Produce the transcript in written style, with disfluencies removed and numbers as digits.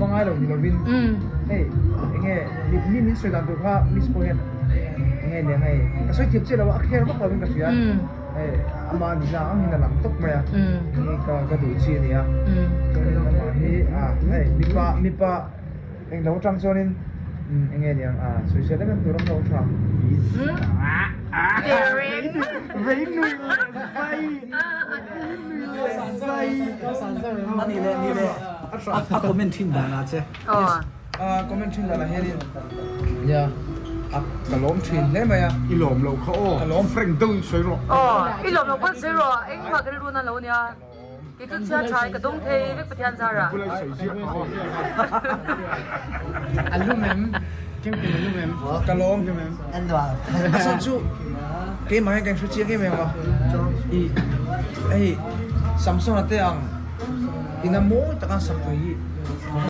Va ngai lo ni lovin hei enge mi min sawi dan tur kha miss pawh hian enge nia hei ka sawi thiam chiah lo a a kher vak lovin ka hria hei ama nihna ang hian a lang tawp mai a hei ka ka duh chi a nia chuanin amah hi ah hei mipa mipa eng lo atang chuanin enge niang ah sawisel em em tur an lo tha vei nui leh zai. Ani leh ni leh a comment thin dan ah che. A comment thin dan ah hianin nia a ka lawm thin hle mai a. I lawm loh kha aw. Ka lawm. Frank deuh in sawi rawh. Aw i lawm loh pawn sawi rawh engmah ka rilru na lo nia. Kei chu chhia tha i ka dawng thei vek Pathian zar ah. Bula i sawi ziah kha aw. A lum em? Kim kim a lum em? Ka lawm. A chhan chu keimah hian kan hre chiang em em a. I hei Samsona te ang ina mawi taka sak thei hi.